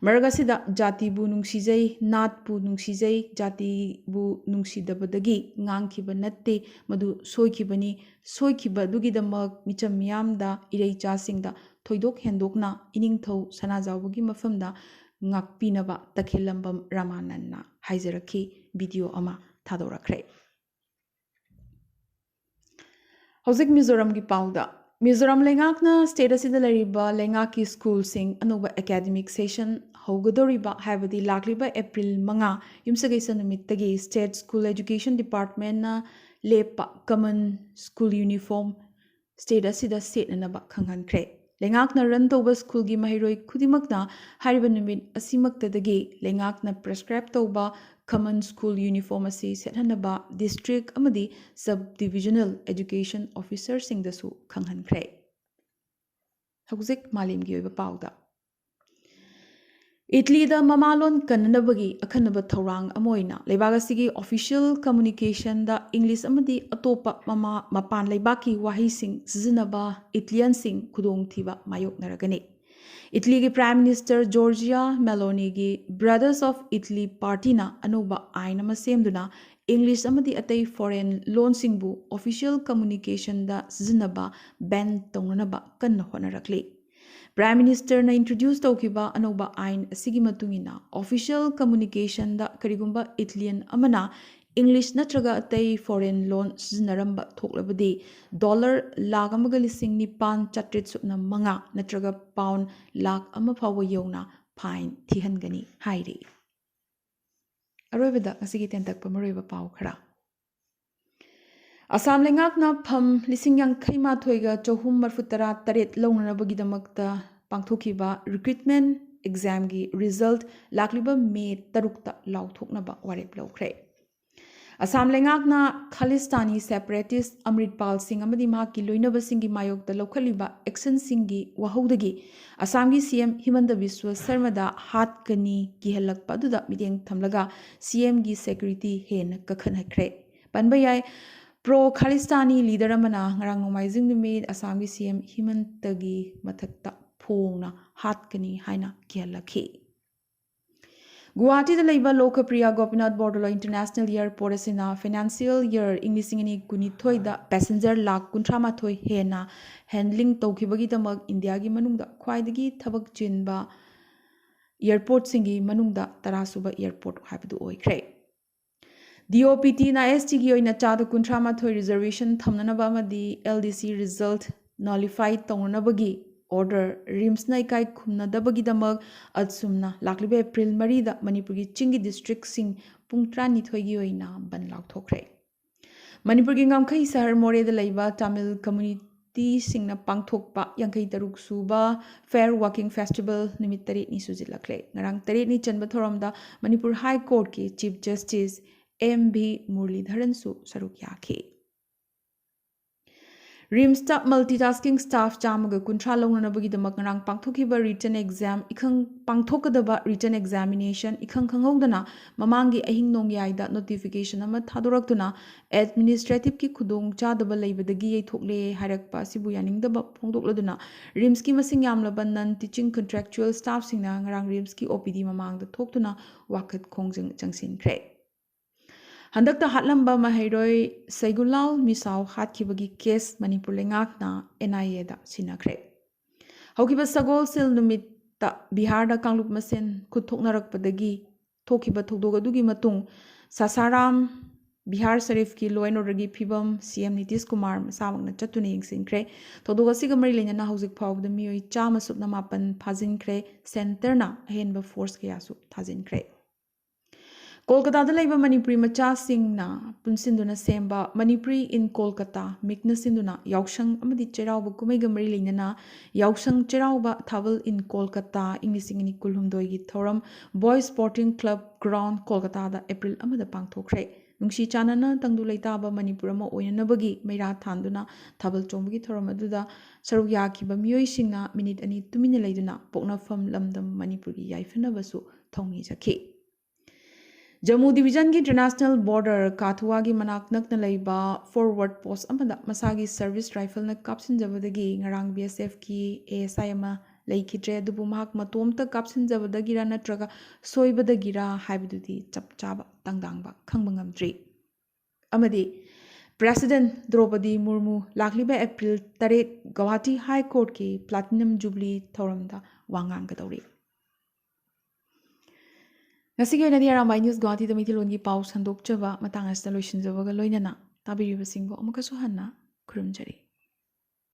ꯃꯔꯛ ꯑꯁꯤꯗ ꯖꯥꯇꯤꯕꯨ ꯅꯨꯡꯁꯤꯖꯩ, ꯅꯥꯠꯄꯨ ꯅꯨꯡꯁꯤꯖꯩ, ꯖꯥꯇꯤꯕꯨ ꯅꯨꯡꯁꯤꯗꯕꯗꯒꯤ ꯉꯥꯡꯈꯤꯕ ꯅꯠꯇꯦ, ꯃꯗꯨ ꯁꯣꯏꯈꯤꯕꯅꯤ꯫ ꯁꯣꯏꯈꯤꯕꯗꯨꯒꯤꯗꯃꯛ ꯃꯤꯆꯝ ꯃꯤꯌꯥꯝꯗ, ꯏꯔꯩꯆꯥꯁꯤꯡꯗ ꯊꯣꯏꯗꯣꯛ ꯍꯦꯟꯗꯣꯛꯅ ꯏꯅꯤꯡꯊꯧ ꯁꯅꯥꯖꯥꯎꯕꯒꯤ ꯃꯐꯝꯗ ꯉꯥꯛꯄꯤꯅꯕ ꯇꯈꯦꯂꯝꯕꯝ ꯔꯥꯃꯥꯅꯟꯅ ꯍꯥꯏꯖꯔꯛꯈꯤ꯫ ꯚꯤꯗꯤꯑꯣ ꯑꯃ ꯊꯥꯗꯣꯔꯛꯈ꯭ꯔꯦ꯫ ꯍꯧꯖꯤꯛ ꯃꯤꯖꯣꯔꯥꯝꯒꯤ ꯄꯥꯎꯗ꯫ ꯃꯤꯖꯣꯔꯥꯝ ꯂꯩꯉꯥꯛꯅ ꯁ꯭ꯇꯦꯠ ꯑꯁꯤꯗ ꯂꯩꯔꯤꯕ ꯂꯩꯉꯥꯛꯀꯤ ꯁ꯭ꯀꯨꯜꯁꯤꯡ ꯑꯅꯧꯕ ꯑꯦꯀꯥꯗꯃꯤꯛ ꯁꯦꯁꯟ ꯍꯧꯒꯗꯧꯔꯤꯕ, ꯍꯥꯏꯕꯗꯤ ꯂꯥꯛꯂꯤꯕ ꯑꯦꯄ꯭ꯔꯤꯜ ꯃꯉꯥ, ꯌꯨꯝꯁꯀꯩꯁ ꯅꯨꯃꯤꯠꯇꯒꯤ ꯁ꯭ꯇꯦꯠ ꯁ꯭ꯀꯨꯜ ꯑꯦꯖꯨꯀꯦꯁꯟ ꯗꯤꯄꯥꯔꯠꯃꯦꯟꯅ ꯂꯦꯞꯄ ꯀꯃꯟ ꯁ꯭ꯀꯨꯜ ꯌꯨꯅꯤꯐꯣꯔꯝ ꯁ꯭ꯇꯦꯠ ꯑꯁꯤꯗ ꯁꯦꯠꯅꯅꯕ ꯈꯪꯍꯟꯈ꯭ꯔꯦ꯫ ꯂꯩꯉꯥꯛꯅ ꯔꯟ ꯇꯧꯕ ꯁ꯭ꯀꯨꯜꯒꯤ ꯃꯍꯩꯔꯣꯏ ꯈꯨꯗꯤꯡꯃꯛꯅ ꯍꯥꯏꯔꯤꯕ ꯅꯨꯃꯤꯠ ꯑꯁꯤꯃꯛꯇꯗꯒꯤ ꯂꯩꯉꯥꯛꯅ ꯄ꯭ꯔꯦꯁꯀ꯭ꯔꯥꯏꯕ ꯇꯧꯕ ꯀꯃꯟ ꯁ꯭ꯀꯨꯜ ꯌꯨꯅꯤꯐꯣꯔꯝ ꯑꯁꯤ ꯁꯦꯠꯍꯟꯅꯕ ꯗꯤꯁꯇ꯭ꯔꯤꯛ ꯑꯃꯗꯤ ꯁꯕ ꯗꯤꯕꯤꯖꯅꯦꯜ ꯑꯦꯖꯨꯀꯦꯁꯟ ꯑꯣꯐꯤꯁꯔꯁꯤꯡꯗꯁꯨ ꯈꯪꯍꯟꯈ꯭ꯔꯦ꯫ ꯍꯧꯖꯤꯛ ꯃꯥꯂꯦꯝꯒꯤ ꯑꯣꯏꯕ ꯄꯥꯎꯗ꯫ ꯏꯠꯂꯤꯗ ꯃꯃꯥꯂꯣꯟ ꯀꯟꯅꯅꯕꯒꯤ ꯑꯈꯟꯅꯕ ꯊꯧꯔꯥꯡ ꯑꯃ ꯑꯣꯏꯅ ꯂꯩꯕꯥꯛ ꯑꯁꯤꯒꯤ ꯑꯣꯐꯤꯁꯤꯌꯦꯜ ꯀꯝꯃꯨꯅꯤꯀꯦꯁꯟꯗ ꯏꯪꯂꯤꯁ ꯑꯃꯗꯤ ꯑꯇꯣꯞꯄ ꯃꯃꯥ-, ꯃꯄꯥꯟ ꯂꯩꯕꯥꯛꯀꯤ ꯋꯥꯍꯩꯁꯤꯡ ꯁꯤꯖꯤꯟꯅꯕ ꯏꯠꯂꯤꯌꯟꯁꯤꯡ ꯈꯨꯗꯣꯡꯊꯤꯕ ꯃꯥꯌꯣꯛꯅꯔꯒꯅꯤ꯫ ꯏꯠꯂꯤꯒꯤ ꯄ꯭ꯔꯥꯏꯝ ꯃꯤꯅꯤꯁꯇꯔ ꯖꯣꯔꯖꯤꯌꯥ ꯃꯦꯂꯣꯅꯤꯒꯤ ꯕ꯭ꯔꯗꯔꯁ ꯑꯣꯐ ꯏꯠꯂꯤ ꯄꯥꯔꯇꯤꯅ ꯑꯅꯧꯕ ꯑꯥꯏꯟ ꯑꯃ ꯁꯦꯝꯗꯨꯅ English ꯑꯃꯗꯤ ꯑꯇꯩ foreign ꯂꯣꯟꯁꯤꯡꯕꯨ official communicationꯗ ꯁꯤꯖꯤꯟꯅꯕ ban ꯇꯧꯅꯅꯕ ꯀꯟꯅ ꯍꯣꯠꯅꯔꯛꯂꯤ꯫ Prime Ministerꯅ introduce ꯇꯧꯈꯤꯕ ꯑꯅꯧꯕ ꯑꯥꯏꯟ ꯑꯁꯤꯒꯤ ꯃꯇꯨꯡ ꯏꯟꯅ official communicationꯗ ꯀꯔꯤꯒꯨꯝꯕ Italian ꯑꯃꯅ English ꯅꯠꯇ꯭ꯔꯒ ꯑꯇꯩ foreign ꯂꯣꯟ ꯁꯤꯖꯤꯟꯅꯔꯝꯕ ꯊꯣꯛꯂꯕꯗꯤ dollar ꯂꯥꯈ ꯑꯃꯒ ꯂꯤꯁꯤꯡ ꯅꯤꯄꯥꯟ ꯆꯥꯇ꯭ꯔꯦꯠ ꯁꯨꯞꯅ ꯃꯉꯥ ꯅꯠꯇ꯭ꯔꯒ pound ꯂꯥꯈ ꯑꯃ ꯐꯥꯎꯕ ꯌꯧꯅ fine ꯊꯤꯍꯟꯒꯅꯤ ꯍꯥꯏꯔꯤ꯫ ꯑꯔꯣꯏꯕꯗ ꯉꯁꯤꯒꯤ ꯇꯦꯟꯇꯛꯄ ꯃꯔꯨꯑꯣꯏꯕ ꯄꯥꯎ ꯈꯔ꯫ ꯑꯁꯥꯝ ꯂꯩꯉꯥꯛꯅ ꯐꯝ ꯂꯤꯁꯤꯡ ꯌꯥꯡꯈꯩ ꯃꯥꯊꯣꯏꯒ ꯆꯍꯨꯝ ꯃꯔꯤꯐꯨ ꯇꯔꯥ ꯇꯔꯦꯠ ꯂꯧꯅꯅꯕꯒꯤꯗꯃꯛꯇ ꯄꯥꯡꯊꯣꯛꯈꯤꯕ recruitment examꯒꯤ result ꯂꯥꯛꯂꯤꯕ ꯃꯦ ꯇꯔꯨꯛꯇ ꯂꯥꯎꯊꯣꯛꯅꯕ ꯋꯥꯔꯦꯞ ꯂꯧꯈ꯭ꯔꯦ꯫ ꯑꯁꯥꯝ ꯂꯩꯉꯥꯛꯅ ꯈꯥꯂꯤꯁꯇꯥꯅꯤ separatist ꯑꯃ꯭ꯔꯤꯠꯄꯥꯜ ꯁꯤꯡ ꯑꯃꯗꯤ ꯃꯍꯥꯛꯀꯤ ꯂꯣꯏꯅꯕꯁꯤꯡꯒꯤ ꯃꯥꯌꯣꯛꯇ ꯂꯧꯈꯠꯂꯤꯕ actionꯁꯤꯡꯒꯤ ꯋꯥꯍꯧꯗꯒꯤ ꯑꯁꯥꯝꯒꯤ C M ꯍꯤꯃꯟꯇ ꯕꯤꯁ꯭ꯋ ꯁꯔꯃꯗ ꯍꯥꯠꯀꯅꯤ ꯀꯤꯍꯜꯂꯛꯄ ꯑꯗꯨꯗ ꯃꯤꯠꯌꯦꯡ ꯊꯝꯂꯒ C Mꯒꯤ security ꯍꯦꯟꯅ ꯀꯟꯈꯠꯍꯟꯈ꯭ꯔꯦ꯫ ꯄꯟꯕ ꯌꯥꯏ, pro Khalistani leader ꯑꯃꯅ ꯉꯔꯥꯡ ꯅꯣꯡꯃꯥꯏꯖꯤꯡ ꯅꯨꯃꯤꯠ ꯑꯁꯥꯝꯒꯤ C M ꯍꯤꯃꯟꯇꯒꯤ ꯃꯊꯛꯇ ꯐꯣꯡꯅ ꯍꯥꯠꯀꯅꯤ ꯍꯥꯏꯅ ꯀꯤꯍꯜꯂꯛꯈꯤ꯫ ꯒꯨꯋꯥꯍꯥꯇꯤꯗ ꯂꯩꯕ ꯂꯣꯀꯄ꯭ꯔꯤꯌꯥ ꯒꯣꯄꯤꯅꯥꯊ ꯕꯣꯔꯗꯣꯂꯣꯏ International Airport ꯑꯁꯤꯅ financial year ꯏꯪ ꯂꯤꯁꯤꯡ ꯑꯅꯤ ꯀꯨꯟꯅꯤꯊꯣꯏꯗ passenger ꯂꯥꯈ ꯀꯨꯟꯊ꯭ꯔꯥ ꯃꯥꯊꯣꯏ ꯍꯦꯟꯅ handling ꯇꯧꯈꯤꯕꯒꯤꯗꯃꯛ ꯏꯟꯗꯤꯌꯥꯒꯤ ꯃꯅꯨꯡꯗ ꯈ꯭ꯋꯥꯏꯗꯒꯤ ꯊꯕꯛ ꯆꯤꯟꯕ airportꯁꯤꯡꯒꯤ ꯃꯅꯨꯡꯗ ꯇꯔꯥꯁꯨꯕ airport ꯍꯥꯏꯕꯗꯨ ꯑꯣꯏꯈ꯭ꯔꯦ꯫ D O P Tꯅ S Tꯒꯤ ꯑꯣꯏꯅ ꯆꯥꯗ ꯀꯨꯟꯊ꯭ꯔꯥ ꯃꯥꯊꯣꯏ reservation ꯊꯝꯅꯅꯕ ꯑꯃꯗꯤ L D C result nullify ꯇꯧꯅꯅꯕꯒꯤ order RIMSꯅ ꯏꯀꯥꯏ ꯈꯨꯝꯅꯗꯕꯒꯤꯗꯃꯛ ꯑꯁꯨꯝꯅ ꯂꯥꯛꯂꯤꯕ ꯑꯦꯄ꯭ꯔꯤꯜ ꯃꯔꯤꯗ ꯃꯅꯤꯄꯨꯔꯒꯤ ꯆꯤꯡꯒꯤ districtꯁꯤꯡ ꯄꯨꯡ ꯇꯔꯥꯅꯤꯊꯣꯏꯒꯤ ꯑꯣꯏꯅ ꯕꯟ ꯂꯥꯎꯊꯣꯛꯈ꯭ꯔꯦ꯫ ꯃꯅꯤꯄꯨꯔꯒꯤ ꯉꯝꯈꯩ ꯁꯍꯔ ꯃꯣꯔꯦꯗ ꯂꯩꯕ ꯇꯥꯃꯤꯜ communityꯁꯤꯡꯅ ꯄꯥꯡꯊꯣꯛꯄ ꯌꯥꯡꯈꯩ ꯇꯔꯨꯛ ꯁꯨꯕ Fair Walking Festival ꯅꯨꯃꯤꯠ ꯇꯔꯦꯠꯅꯤ ꯁꯨꯖꯤꯜꯂꯛꯂꯦ꯫ ꯉꯔꯥꯡ ꯇꯔꯦꯠꯅꯤ ꯆꯟꯕ ꯊꯧꯔꯝꯗ Manipur High Courtꯀꯤ Chief Justice M V ꯃꯨꯔꯂꯤꯙꯔꯟꯁꯨ ꯁꯔꯨꯛ ꯌꯥꯈꯤ꯫ RIMSꯇ multitasking staff ꯆꯥꯝꯃꯒ ꯀꯨꯟꯊ꯭ꯔꯥ ꯂꯧꯅꯅꯕꯒꯤꯗꯃꯛ ꯉꯔꯥꯡ ꯄꯥꯡꯊꯣꯛꯈꯤꯕ written exam ꯏꯈꯪ ꯄꯥꯡꯊꯣꯛꯀꯗꯕ written examination ꯏꯈꯪ ꯈꯪꯍꯧꯗꯅ ꯃꯃꯥꯡꯒꯤ ꯑꯍꯤꯡ ꯅꯣꯡꯌꯥꯏꯗ notification ꯑꯃ ꯊꯥꯗꯣꯔꯛꯇꯨꯅ administrativeꯀꯤ ꯈꯨꯗꯣꯡꯆꯥꯗꯕ ꯂꯩꯕꯗꯒꯤ ꯌꯩꯊꯣꯛꯂꯦ ꯍꯥꯏꯔꯛꯄ ꯑꯁꯤꯕꯨ ꯌꯥꯅꯤꯡꯗꯕ ꯐꯣꯡꯗꯣꯛꯂꯗꯨꯅ RIMSꯀꯤ ꯃꯁꯤꯡ ꯌꯥꯝꯂꯕ non teaching contractual staffꯁꯤꯡꯅ ꯉꯔꯥꯡ RIMSꯀꯤ O P D ꯃꯃꯥꯡꯗ ꯊꯣꯛꯇꯨꯅ ꯋꯥꯀꯠ ꯈꯣꯡꯖꯪ ꯆꯪꯁꯤꯟꯈ꯭ꯔꯦ꯫ ꯍꯟꯗꯛꯇ ꯍꯥꯠꯂꯝꯕ ꯃꯍꯩꯔꯣꯏ ꯁꯩꯒꯨꯂꯥꯜ ꯃꯤꯁꯥꯎ ꯍꯥꯠꯈꯤꯕꯒꯤ ꯀꯦꯁ ꯃꯅꯤꯄꯨꯔ ꯂꯩꯉꯥꯛꯅ ꯑꯦꯟ ꯑꯥꯏ ꯑꯦꯗ ꯁꯤꯟꯅꯈ꯭ꯔꯦ꯫ ꯍꯧꯈꯤꯕ ꯁꯒꯣꯜꯁꯦꯜ ꯅꯨꯃꯤꯠꯇ ꯕꯤꯍꯥꯔꯗ ꯀꯥꯡꯂꯨꯞ ꯃꯁꯦꯟ ꯈꯨꯠ ꯊꯣꯛꯅꯔꯛꯄꯗꯒꯤ ꯊꯣꯛꯈꯤꯕ ꯊꯧꯗꯣꯛ ꯑꯗꯨꯒꯤ ꯃꯇꯨꯡ ꯁꯥꯁꯥꯔꯥꯝ ꯕꯤꯍꯥꯔ ꯁꯔꯤꯐꯀꯤ law and orderꯒꯤ ꯐꯤꯕꯝ ꯁꯤ ꯑꯦꯝ ꯅꯤꯇꯤꯁ ꯀꯨꯃꯥꯔ ꯃꯁꯥꯃꯛꯅ ꯆꯠꯇꯨꯅ ꯌꯦꯡꯁꯤꯟꯈ꯭ꯔꯦ꯫ ꯊꯧꯗꯣꯛ ꯑꯁꯤꯒ ꯃꯔꯤ ꯂꯩꯅꯅ ꯍꯧꯖꯤꯛ ꯐꯥꯎꯕꯗ ꯃꯤꯑꯣꯏ ꯆꯥꯝꯃ ꯁꯨꯞꯅ ꯃꯥꯄꯟ ꯐꯥꯖꯤꯟꯈ꯭ꯔꯦ꯫ ꯁꯦꯟꯇꯔꯅ ꯑꯍꯦꯟꯕ ꯐꯣꯔꯁ ꯀꯌꯥꯁꯨ ꯊꯥꯖꯤꯟꯈ꯭ꯔꯦ꯫ ꯀꯣꯜꯀꯇꯥꯗ ꯂꯩꯕ ꯃꯅꯤꯄꯨꯔꯤ ꯃꯆꯥꯁꯤꯡꯅ ꯄꯨꯟꯁꯤꯟꯗꯨꯅ ꯁꯦꯝꯕ ꯃꯅꯤꯄꯨꯔꯤ ꯏꯟ ꯀꯣꯜꯀꯇꯥ ꯃꯤꯡꯅ ꯁꯤꯟꯗꯨꯅ ꯌꯥꯎꯁꯪ ꯑꯃꯗꯤ ꯆꯩꯔꯥꯎꯕ ꯀꯨꯝꯍꯩꯒ ꯃꯔꯤ ꯂꯩꯅꯅ ꯌꯥꯎꯁꯪ ꯆꯩꯔꯥꯎꯕ ꯊꯥꯕꯜ ꯏꯟ ꯀꯣꯜꯀꯇꯥ ꯏꯪ ꯂꯤꯁꯤꯡ ꯑꯅꯤ ꯀꯨꯟꯍꯨꯝꯗꯣꯏꯒꯤ ꯊꯧꯔꯝ ꯕꯣꯏ ꯁ꯭ꯄꯣꯔꯇꯤꯡ ꯀ꯭ꯂꯕ ꯒ꯭ꯔꯥꯎꯟ ꯀꯣꯜꯀꯇꯥꯗ ꯑꯦꯄ꯭ꯔꯤꯜ ꯑꯃꯗ ꯄꯥꯡꯊꯣꯛꯈ꯭ꯔꯦ꯫ ꯅꯨꯡꯁꯤ ꯆꯥꯟꯅꯅ ꯇꯪꯗꯨ ꯂꯩꯇꯥꯕ ꯃꯅꯤꯄꯨꯔ ꯑꯃ ꯑꯣꯏꯅꯅꯕꯒꯤ ꯃꯩꯔꯥ ꯊꯥꯟꯗꯨꯅ ꯊꯥꯕꯜ ꯆꯣꯡꯕꯒꯤ ꯊꯧꯔꯝ ꯑꯗꯨꯗ ꯁꯔꯨꯛ ꯌꯥꯈꯤꯕ ꯃꯤꯑꯣꯏꯁꯤꯡꯅ ꯃꯤꯅꯤꯠ ꯑꯅꯤ ꯇꯨꯃꯤꯟꯅ ꯂꯩꯗꯨꯅ ꯄꯣꯛꯅꯐꯝ ꯂꯝꯗꯝ ꯃꯅꯤꯄꯨꯔꯒꯤ ꯌꯥꯏꯐꯅꯕꯁꯨ ꯊꯧꯅꯤꯖꯈꯤ꯫ ꯖꯝꯃꯨ ꯗꯤꯕꯤꯖꯟꯒꯤ ꯏꯟꯇꯔꯅꯦꯁꯅꯦꯜ ꯕꯣꯔꯗꯔ ꯀꯥꯊꯨꯋꯥꯒꯤ ꯃꯅꯥꯛ ꯅꯛꯅ ꯂꯩꯕ ꯐꯣꯔꯋꯥꯔꯗ ꯄꯣꯁ ꯑꯃꯗ ꯃꯁꯥꯒꯤ ꯁꯔꯚꯤꯁ ꯔꯥꯏꯐꯜꯅ ꯀꯥꯞꯁꯤꯟꯖꯕꯗꯒꯤ ꯉꯔꯥꯡ ꯕꯤ ꯑꯦꯁ ꯑꯦꯐꯀꯤ ꯑꯦ ꯑꯦꯁ ꯑꯥꯏ ꯑꯃ ꯂꯩꯈꯤꯗ꯭ꯔꯦ꯫ ꯑꯗꯨꯕꯨ ꯃꯍꯥꯛ ꯃꯇꯣꯝꯇ ꯀꯥꯞꯁꯤꯟꯖꯕꯗꯒꯤꯔ ꯅꯠꯇ꯭ꯔꯒ ꯁꯣꯏꯕꯗꯒꯤꯔ ꯍꯥꯏꯕꯗꯨꯗꯤ ꯆꯞ ꯆꯥꯕ ꯇꯥꯡꯗꯥꯡꯕ ꯈꯪꯕ ꯉꯝꯗ꯭ꯔꯤ꯫ ꯑꯃꯗꯤ ꯄ꯭ꯔꯦꯁꯤꯗꯦꯟꯠ ꯗ꯭ꯔꯧꯄꯗꯤ ꯃꯨꯔꯃꯨ ꯂꯥꯛꯂꯤꯕ ꯑꯦꯄ꯭ꯔꯤꯜ ꯇꯔꯦꯠ ꯒꯧꯍꯥꯇꯤ ꯍꯥꯏ ꯀꯣꯔꯠꯀꯤ ꯄ꯭ꯂꯥꯇꯤꯅꯝ ꯖꯨꯕꯤꯂꯤ ꯊꯧꯔꯝꯗ ꯋꯥ ꯉꯥꯡꯒꯗꯧꯔꯤ꯫ ꯉꯁꯤꯒꯤ ꯑꯣꯏꯅꯗꯤ ꯑꯔꯥꯝꯕꯥꯏ ꯅ꯭ꯌꯨꯁ ꯒꯧꯍꯥꯇꯤꯗ ꯃꯩꯇꯩꯂꯣꯟꯒꯤ ꯄꯥꯎ ꯁꯟꯗꯣꯛꯆꯕ ꯃꯇꯥꯡ ꯑꯁꯤꯗ ꯂꯣꯏꯁꯤꯟꯖꯕꯒ ꯂꯣꯏꯅꯅ ꯇꯥꯕꯤꯔꯤꯕꯁꯤꯡꯕꯨ ꯑꯃꯨꯛꯀꯁꯨ ꯍꯟꯅ ꯈꯨꯔꯨꯝꯖꯔꯤ꯫